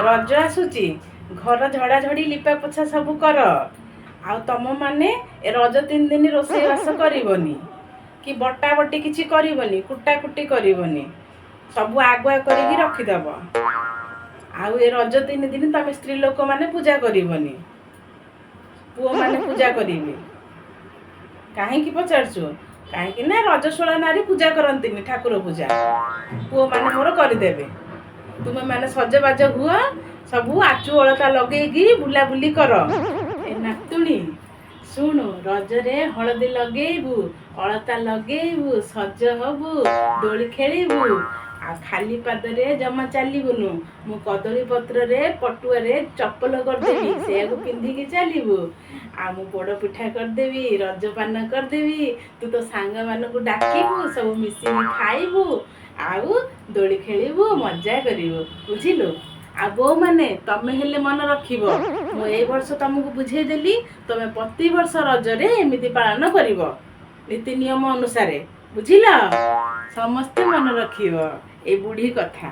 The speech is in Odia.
ରଜ ଆସୁଛି, ଘର ଝଡାଝଡି ଲିପା ପୋଛା ସବୁ କର। ଆଉ ତମ ମାନେ ଏ ରଜ 3 ଦିନ ରୋଷେଇବାସ କରିବନି କି ବଟା ବଟି କିଛି କରିବନି, କୁଟା କୁଟି କରିବନି, ସବୁ ଆଗୁଆ କରିକି ରଖିଦବ। ଆଉ ଏ ରଜ 3 ଦିନ ତମେ ସ୍ତ୍ରୀ ଲୋକମାନେ ପୂଜା କରିବନି, ପୁଅମାନେ ପୂଜା କରିବେ। କାହିଁକି ପଚାରୁଛୁ? କାହିଁକି ନା ରଜସ୍ୱଳା ନାରୀ ପୂଜା କରନ୍ତିନି, ଠାକୁର ପୂଜା ପୁଅମାନେ ମୋର କରିଦେବେ। ତୁମେ ମାନେ ସଜବାଜ ହୁଅ, ସବୁ ଆଚୁ ଅଳତା ଲଗେଇକି ବୁଲାବୁଲି କର। ଏ ନାତୁଣୀ, ଶୁଣୁ, ରଜରେ ହଳଦୀ ଲଗେଇବୁ, ଅଳତା ଲଗେଇବୁ, ସଜ ହବୁ, ଦୋଳି ଖେଳିବୁ ଆଉ ଖାଲି ପାଦରେ ଜମା ଚାଲିବୁନୁ। ମୁଁ କଦଳୀ ପତ୍ରରେ ପଟୁଆରେ ଚପଲ କରିଦେବି, ସେଇଆକୁ ପିନ୍ଧିକି ଚାଲିବୁ। ଆଉ ମୁଁ ପୋଡ଼ ପିଠା କରିଦେବି, ରଜପାନ କରିଦେବି। ତୁ ତୋ ସାଙ୍ଗମାନଙ୍କୁ ଡାକିବୁ, ସବୁ ମିଶିକି ଖାଇବୁ ଆଉ ଦୋଳି ଖେଳିବୁ, ମଜା କରିବୁ, ବୁଝିଲୁ? ଆଉ ବୋଉମାନେ, ତମେ ହେଲେ ମନେ ରଖିବ, ମୁଁ ଏଇ ବର୍ଷ ତମକୁ ବୁଝେଇଦେଲି, ତମେ ପ୍ରତିବର୍ଷ ରଜରେ ଏମିତି ପାଳନ କରିବ ନୀତି ନିୟମ ଅନୁସାରେ, ବୁଝିଲ? ସମସ୍ତେ ମନେ ରଖିବ ଏଇ ବୁଢ଼ୀ କଥା।